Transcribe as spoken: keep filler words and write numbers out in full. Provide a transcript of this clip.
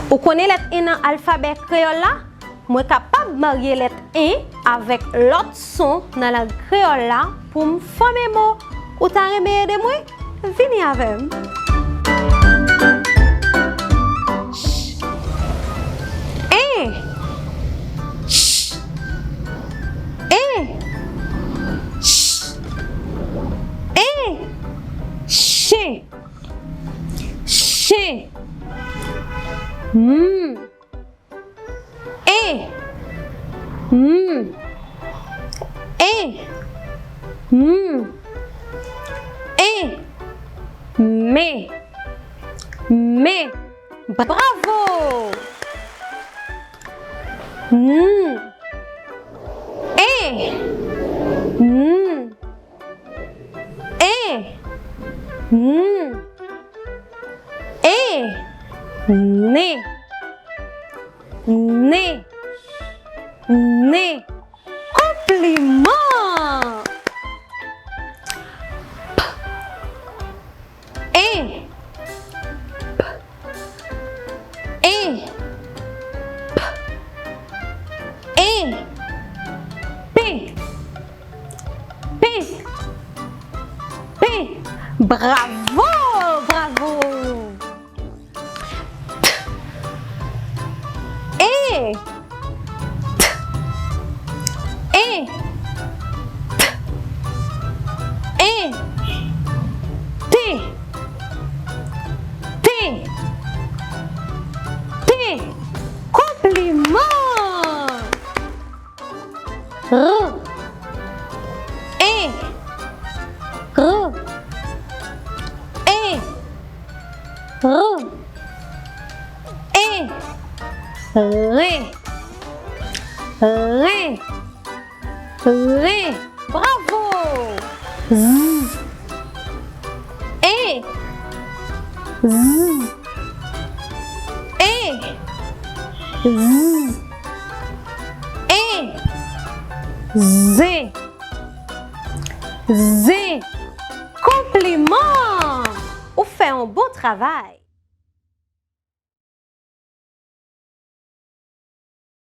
Ou konnen lèt en nan alfabè kreyòl la? Mwen kapab marye lèt en avèk lòt son nan lang kreyòl la pou m fòme mo. Ou ta renmen ede mwen? Vini avè m. Ch. En. Ch. En. Ch. En. Chen. Chen. M. E. M. E. M. E. Men. Men. Bravo! N. E. N. E. N. E. Nen. Nen. Nen. Konpliman! P. En. P. En. P. En. P. P. P. Bravo! Bravo! T. E. T. E. T. E. T. T. T. Konpliman! R. E. R. E. R. E. Re. Re. Re. Bravo! Z. E. Z. E. Z. E. Ze. Ze. Konpliman! Ou fè yon bon travay.